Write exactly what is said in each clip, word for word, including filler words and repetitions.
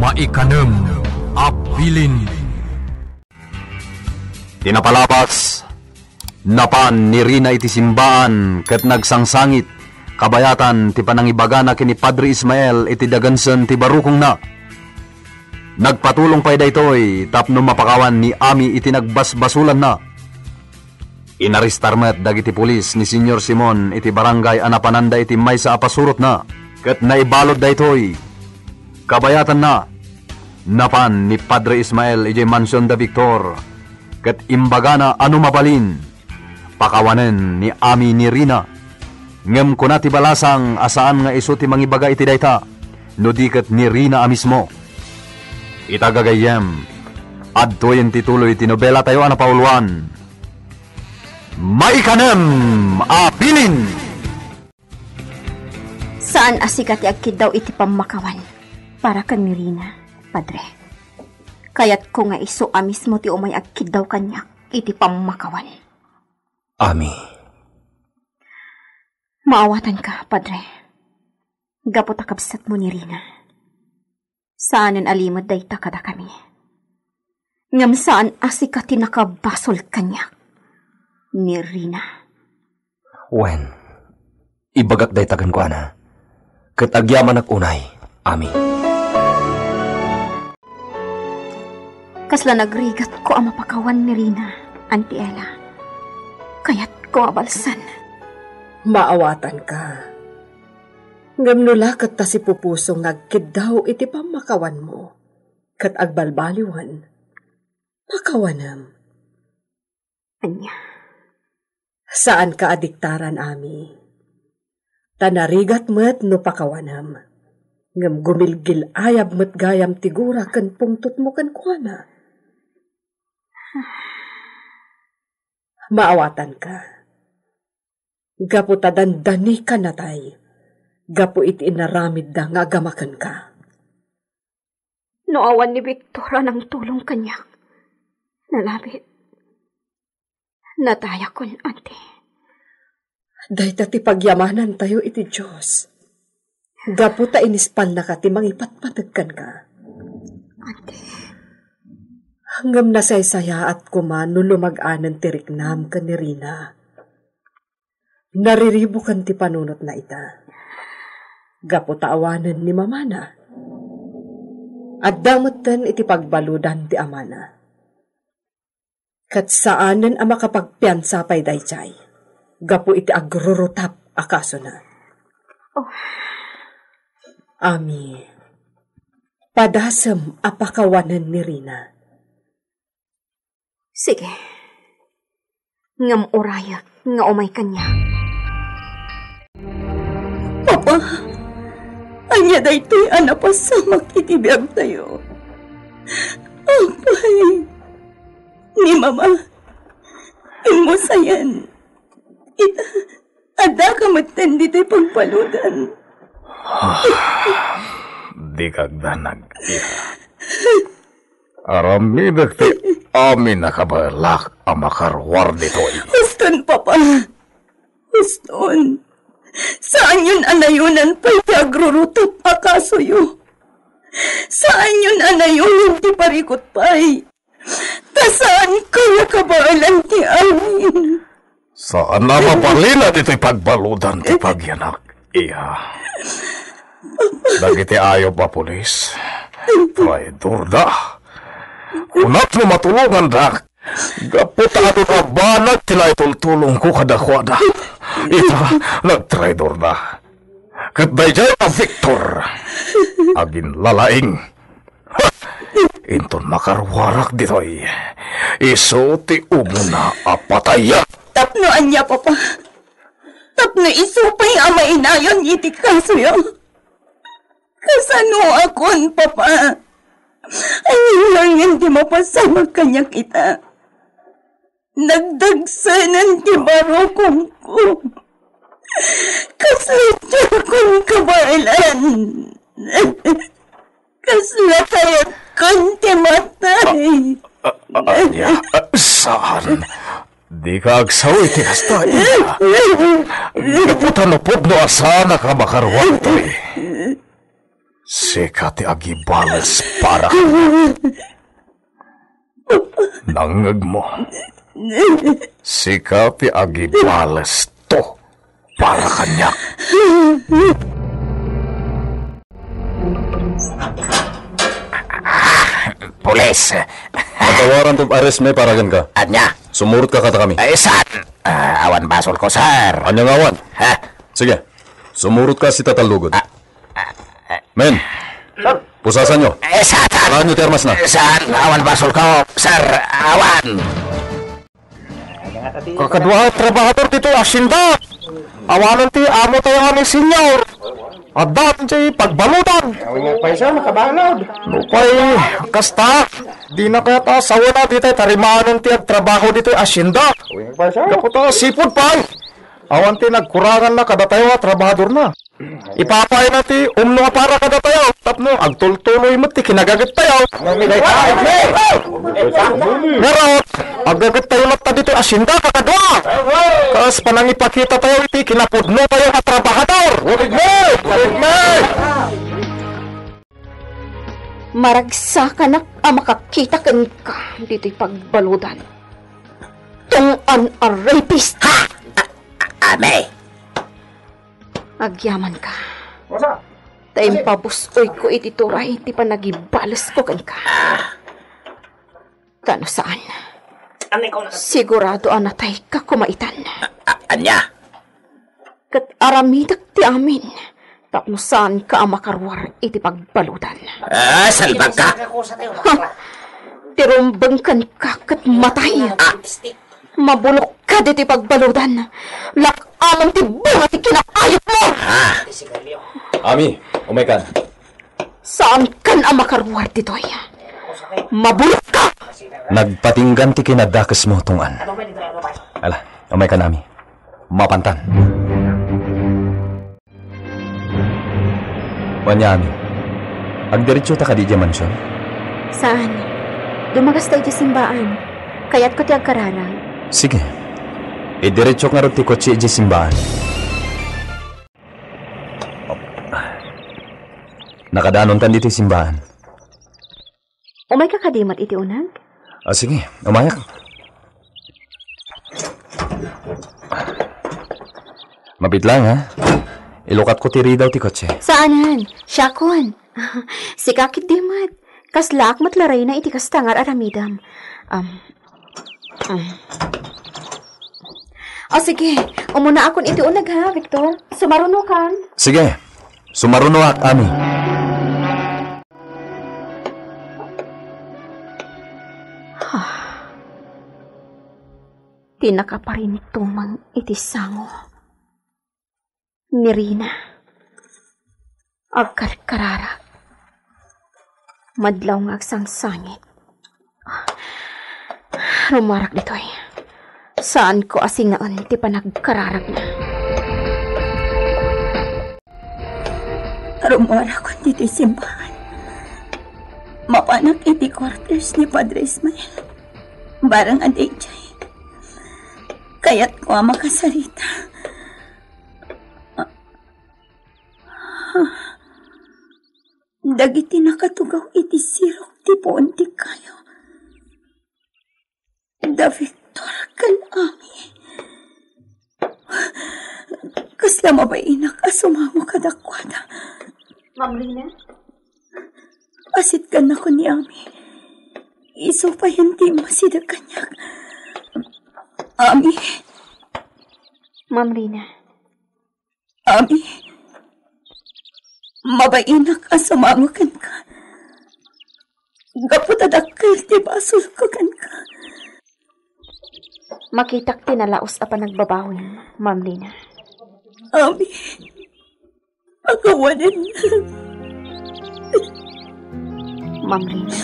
Maikanem a bilin. Ti napalabas, napan ni Rina iti simbaan ket nagsangsangit, kabayatan ti panangibagana ken ni Padre Ismael iti dagensen ti barukongna. Nagpatulong pay daytoy tapno mapakawan ni Ami iti nagbasbasulanna. Inarestar met dagiti pulis ni Señor Simon iti barangay a napananda iti maysa a pasurotna, ket naibalud daytoy. Kabayatanna, napan ni Padre Ismael idiay mansion da Victor, ket imbagana a no mabalin, pakawanen ni Ami ni Rina. Ngem kuna ti balasang a saan nga isu ti mangibaga iti dayta, no di ket ni Rina a mismo. Ita gagayyem, adtoyen ti tuloy ti nobelatayo a napauluan. Maikanem a bilin. Saan a sika ti agkiddaw iti pammakawan para ken ni Rina, Padre. Kayatko nga isu a mismo ti umay agkiddaw kaniak iti pammakawan. Ami. Maawatanka, Padre. Gapu ta kabsatmo ni Rina. Saanen a limed dayta kadakami. Ngem saan a sika ti nakabasol kaniak ni Rina. Wen, ibagak dayta kenkuana, ket agyamanak unay, Ami. Kasla nagrigatko a mapakawan ni Rina, Auntie Ella. Kayatko a balsan. Maawatanka. Ngem no la ket ta sipupuso nga agkiddaw iti pammakawanmo, ket agbalbaliwen, pakawanem. Ania? Saanka a diktaran, Ami. Ta narigat met no pakawanem. Ngem gumilgil-ayab met gayam ti gura ken pungtotmo kenkuana. Maawatanka. Gapu ta dandanika natay gapu iti inaramidda nga agama kenka. No awan ni Victor a nangtulong kaniak, nalabit. Natayakon, Auntie. Dayta ti pagyamanantayo iti Dios. Gapu ta inispalnaka ti mangipatpateg kenka. Auntie. Ngem nasaysayaat koma no lumag-anen ti riknam ken ni Rina. Nariribuken ti panunotna ita. Gapu ta awanen ni mamana. Adda metten iti pagbaludan ti amana. Ket saanen a makapagpiansa pay daydiay gapu iti agrurutap a kasona. Oh. Ami, padasem a pakawanen ni Rina. Sige. Ngem urayek nga umay kaniak. Papa, ania daytoy a napasamak iti biagtayo? Apay, ni Mama, immusayan. Ita, addaka metten ditoy pagbaludan. Dika agdanag, ina. Aramidek ti amin a kabaelak a makaruar ditoy. Huston, Papa. Huston. Saanyon a nayonan pay ti agrurutop a kasoyo. Saanyon a nayonan ti parikut pay. Ta saan kaya kabaelan ti amin. Saan a mabalina ditoy pagbaludan ti pagyanak, iya. Dagiti ayup a pulis, traidorda. Kunak no matulongandak, gapu ta adu a banag ti naitultulongko kadakuada. Ita, nagtraidorda. Ket daydiay a Victor, aginlalaing. Ha! Inton makaruarak ditoy, isu ti umuna a patayen. Tapno ania, Papa? Tapno isu pay a mainayon iti kasoyo? Kasanoakon, Papa? Ania laengen ti mapasamak kaniak ita? Nagdagsenen ti barukongko. Kasla diakon kabaelan. Kasla kayatkon ti matay. A-, a-, ania? A, saan. Dika agsaw iti kasta, ina. Gapu ta no pudno a saanak a makaruar ditoy. Sika ti agibales para kaniak. Nangngegmo. Sika ti agibales to para kaniak. Pulis! Adda warrant of arrest met para kenka. Ania? Sumurot ka kadakami. Ay, saan? Ah, awan basol ko, sir. Ania nga awan? Ha? Sige. Sumurot ka, sita talugod. Ah, ah, ah. Men, pusasanyo. Eh, saan? Alaenyo ti armasna. Eh, saan? Awan basol ko, sir. Awan. Kakadua a trabahador ditoy asyenda. Awanen ti amo tayo nga ni Senyor. Adda ti pagbaludan. Awan nga pay sa makabalod. Nupay kasta, dina kayat a sawena ditoy tarimanen ti agtrabaho ditoy asyenda. Awan nga pay sa. Gapu ta sipud pay. Awan ti nagkuranganna kadatayo nga trabahadorna. Ipapaayna ti umno nga para kadatayo tapno agtultuloy met ti kinagagettayo. Ngarud, aggagettayo latta ditoy asyenda, kakadua. Kas panangipakitatayo iti kinapudnotayo nga trabahador. Maragsakanak a makakita kenka ditoy pagbaludan. Tungpaan a rapist! Ha! A-, a-, Ami! Agyamanka. Ta impabus-oyko iti turay ti panagibalesko kenka. Tano saan, sigurado a natayka koma itan. A-, ania? Ket aramidek ti amin tapno saanka a makaruar iti pagbaludan. Ah, salbagka! Ha! Ti rumbeng kenka ket matay. Ah! Mabulokka ditoy pagbaludan. Lak-amem ti bunga ti kinaayupmo! Ah! Ami, umaykan. Saankan a makaruar ditoy. Mabulokka! Nagpatinggan ti kinadakesmo, Tungpaan. Ala, umaykan, Ami. Mapantan. Wen, Ami. Agdiretsota kadi idiay mansion? Saan. Dumagas ta idiay simbaan. Kayatko ti agkararag. Sige. Idiretsok ngarud ti kotse idiay simbaan. Nakadanontan ditoy simbaan. Umayka kadi met iti uneg? Ah, sige, umayak. Mabiit lang, ha? Ilukatko ti ridaw ti kotse. Saanen, siakon. Sika ketdi met. Kaslaak met la reyna iti kasta nga ar-aramidem. Am, mm. O sige, umunaakon iti uneg ha, Victor. Sumarunokan. Sige, sumarunoak, Ami. Ti nakaparintumeng iti sango ni Rina. Agkarkararag. Madlaw nga agsangsangit. Rumuarak ditoy. Saanko a singaen ti panagkararagna. Rumuarakon ditoy simbaan. Mapanak iti quarters ni Padre Ismael. Barang a daydiay, kayatko a makasarita. Dagiti nakatugaw iti sirok ti puon ti kayo. Da Victor ken Ami. Kasla mabainak a sumango kadakuada. Ma'am Rina? Asitkannakon ni Ami. Isu payen ti immasideg kaniak. Ami. Ma'am Rina. Ami, mabainak a sumango kenka. Gapu ta dakkel ti basolko kenka. Makitak ti nalaus a panagbabawim, Ma'am Lina. Ami, pakawanen. Ma'am Rina.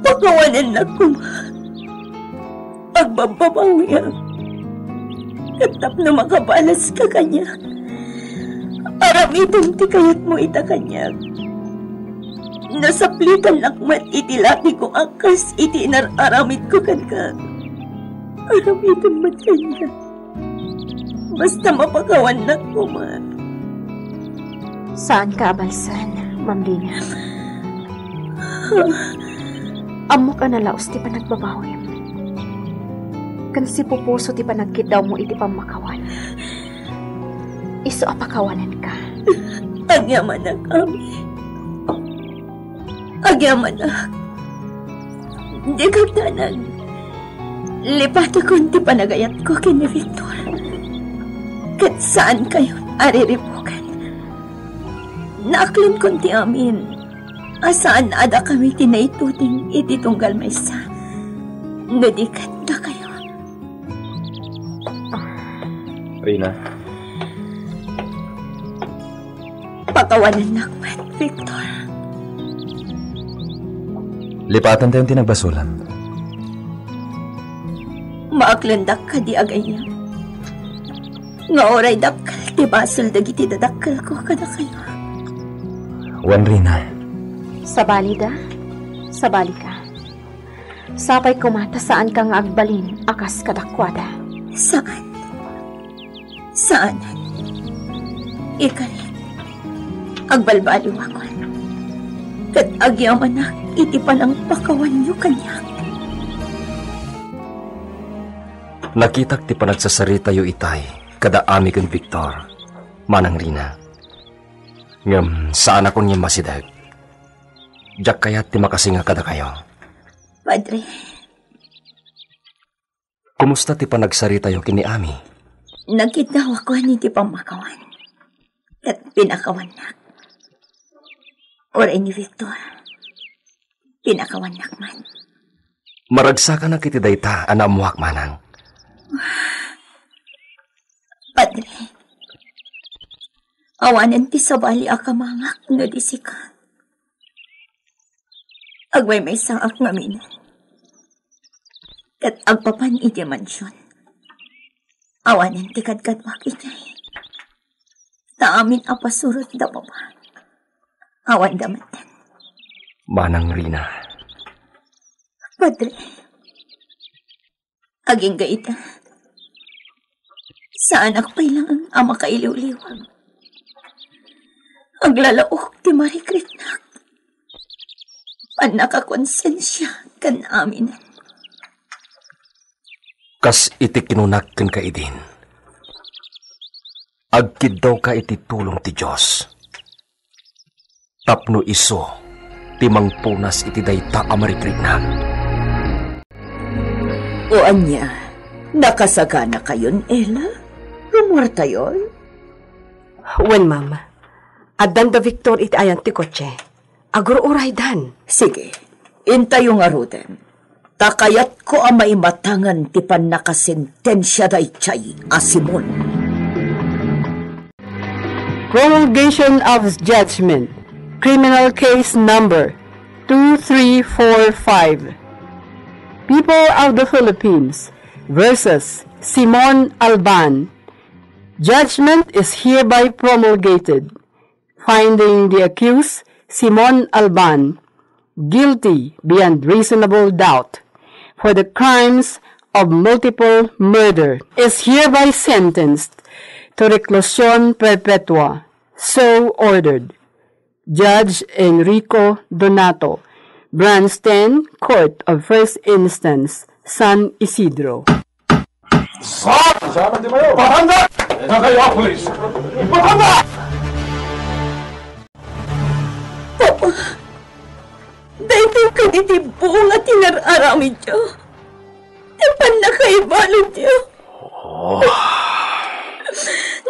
Pakawanennak koma. Agbabbabawiak. Ket tapno makabalaska kaniak, aramidem ti kayatmo ita kaniak. Nasaplitannak met iti latiko a kas iti inar-aramidko kenka. Aramidem met kaniak. Basta mapakawannak koma. Saanka a balsen, Ma'am Lina, ammok a nalaus ti panagbabawim. Ken sipupuso ti panagkiddawmo iti pammakawan. Isu a pakawanenka. Agyamanak, Ami. Agyamanak. Dika agdanag. Lipatakon ti panagayatko ken ni Victor. Ket saankayon a riribuken. Naaklonkon ti amin a saan a dakami ti naituding iti tunggal maysa. No di ket dakayo. Rina. Pakawanennak met, Victor. Lipatentayon ti nagbasolam. Maaklondak kadi a gayyem nga uray dakkel ti basol dagiti dadakkelko kadakayo. Wen, Rina. Sabalida, sabalika. Sapay koma ta saanka nga agbalin a kas kadakuada. Saan? Saanen. Ikarik, agbalbaliwakon. Ket agyamanak iti panangpakawanyo kaniak. Nakitak ti panagsasaritayo itay kada Ami ken Victor, Manang Rina. Ngem saanakon nga immasideg. Diak kayat ti makasinga kadakayo. Padre. Kumusta ti panagsaritayo ken ni Ami? Nagkiddawakon iti pammakawan. Ket pinakawannak. Uray ni Victor, pinakawannak man. Maragsakanak iti dayta a naammoak, Manang. Padre, awanen ti sabali a kamangak no di sika. Agmaymaysaak ngamin. Ket agpapan iti mansion. Awanen ti kadkaduak idiay. Ta amin a pasurotda, Papa. Awanda met. Manang Rina. Padre. Agingga ita, saanak pay laeng a makailiwliwag. Aglalaok ti marikriknak. Pannakakonsensia ken aminen. Kas iti kinunak kenka idin, agkiddawka iti tulong ti Dios. Tapno isu ti mangpunas iti dayta a marikriknak. O ania, nakasaganakayon, Ella? Rummuartayon? Wen, Mama. Addan da Victor iti ayan ti kotse. Agur-uraydan. Sige, intayo ngaruden. Ta kayatko a maimatangan ti pannakasentensia daydiay a Simon. Promulgation of judgment, criminal case number two three four five. People of the Philippines versus Simon Alban. Judgment is hereby promulgated, finding the accused, Simon Alban, guilty beyond reasonable doubt for the crimes of multiple murder, is hereby sentenced to reclusion perpetua. So ordered. Judge Enrico Donato, Branch ten, Court of First Instance, San Isidro. Saan? Saan ang di mayor? Patanda! Ikaw kayo, police! Patanda! Papa, daytoy kaditi bunga ti nar-aramidyo. Ti pannakaibaludyo. Oh.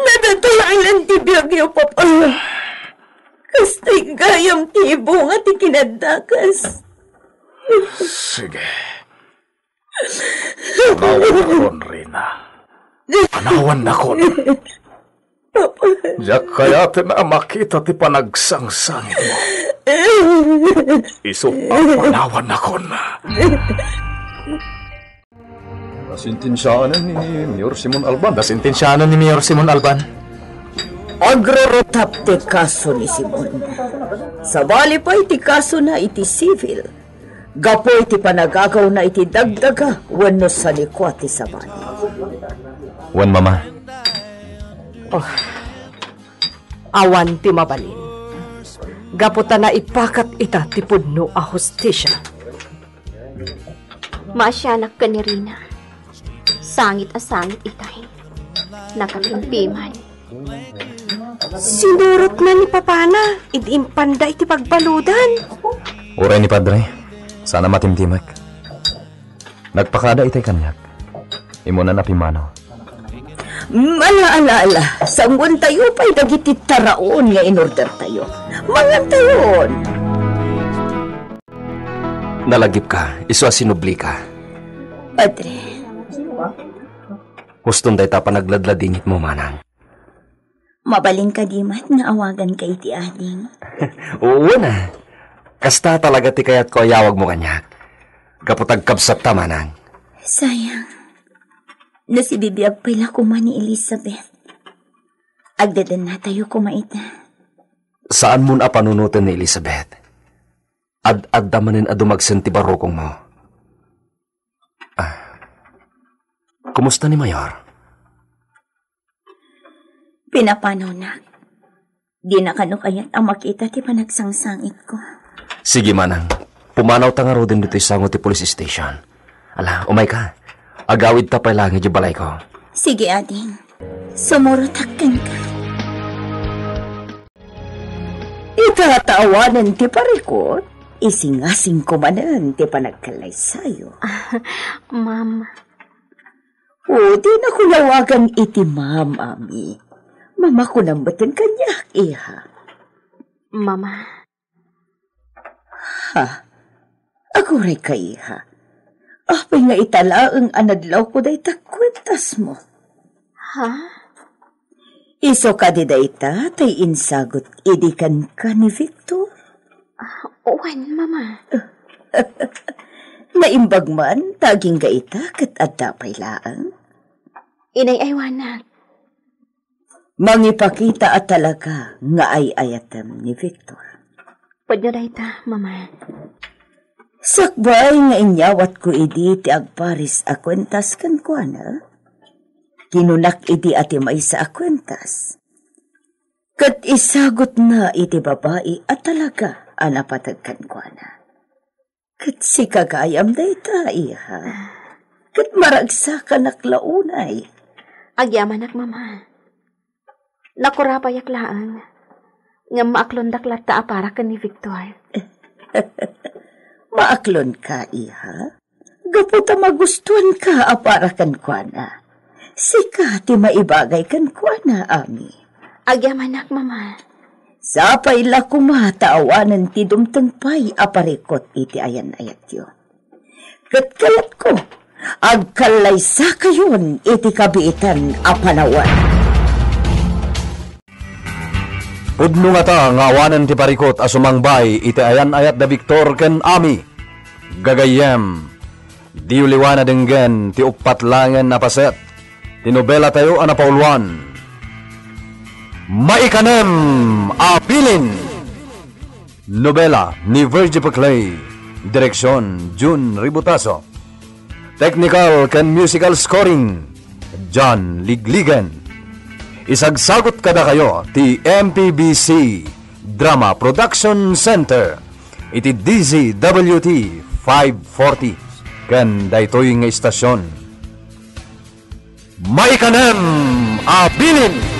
Nadatayangan ti biagyo, Papa. Kastoy gayam ti bunga ti kinaddakas. Sige. Panawannakon, Rina. Panawannakon. Papa. Diak kayaten a makita ti panagsangsangitam. Isu a panawannakon. Nasentensiaan ni Mayor Simon Alban. Nasentensiaan ni Mayor Simon Alban. Agrurutap ti kaso ni Simon. Sabali pay ti kasona iti civil. Gapu iti panagagawna iti dagdaga wenno sanikua ti sabali. Wen, Mama. Oh, awan ti mabalin. gapu ta naipakat ita ti pudno a hustisia. Maasianak ken ni Rina. Sangit a sangit itay. Nakapimpiman. Sinurotna ni papana idi impanda iti pagbaludan. Uray ni Padre, saan a matimtimek. Nagpakaada itay kaniak. Immunan a pimmanaw. Mm, ala, ala, ala. Sangoentayo pay dagiti taraon nga inordertayo. Mangantayon. Nalagipka, isu a sinublika. Padre. Huston dayta a panagladladingitmo, manang. Mabalin kadi met nga awaganka iti ading? Uuna. Kasta talaga ti kayatko a yawagmo kaniak. Gapu ta agkabsatta, manang. Sayang. No sibibiag pay la koma ni Elizabeth. Agdedennatayo koma ita. Saanmon a panunoten ni Elizabeth. Ad-adda manen a dumagsen ti barukongmo. Ah. Kumusta ni Mayor? Pinapanawnak. Dina kano kayat a makita ti panagsangsangitko. Sige, manang. Pumanawta ngaruden ditoy sango ti police station. Ala, umayka. Agawidta pay laeng idiay balayko. Sige, ading. Sumurotak kenka. Ita ta awanen ti parikut, isingasingko manen ti panagkallaysayo. Ma'am. O, dinako yawagan iti ma'am, Ami. Mama, kunam met kaniak, iha. Mama. Ha? Agurayka, iha. Apay nga ita laeng a nadlawko dayta kuentasmo? Ha? Isu kadi dayta ti insagut idi kenka ni Victor? Ah, wen, Mama. Naimbag man ta agingga ita ket adda pay laeng. Inay-aywanak. Mangipakita a talaga nga ay-ayatem ni Victor. Pudno dayta, Mama. Sakbay nga inyawatko idi ti agparis a kuentas kenkuana, kinunak idi a ti maysa a kuentas. Ket isagutna iti babai a talaga a napateg kenkuana. Ket sika gayam dayta, iha. Ket maragsakanak la unay. Agyamanak, Mama. Nakurapayak laeng. Ngem maaklondak latta a para ken ni Victor. Maaklonka, iha? Gapu ta magustuanka a para kenkuana. Sika ti maibagay kenkuana, Ami. Agyamanak, Mama. Sapay la koma ta awanen ti dumteng pay a parikut iti ayan-ayatyo. Ket kayatko, agkallaysakayon iti kabiitan a panawen. Pudno ngata nga awanen ti parikut a sumangbay iti ayan-ayat da Victor ken Ami. Gagayyem, diyo liwan a denggen ti uppat laengen a paset ti nobelatayo a napauluan, Maikanem a Bilin. Nobela ni Virgie Peclay. Direksion, Jun Ributaso. Technical ken musical scoring, John Ligligen. Isagsagut kadakayo ti M P B C Drama Production Center iti D Z W T five forty ken daytoy nga istasion. Maikanem a Bilin.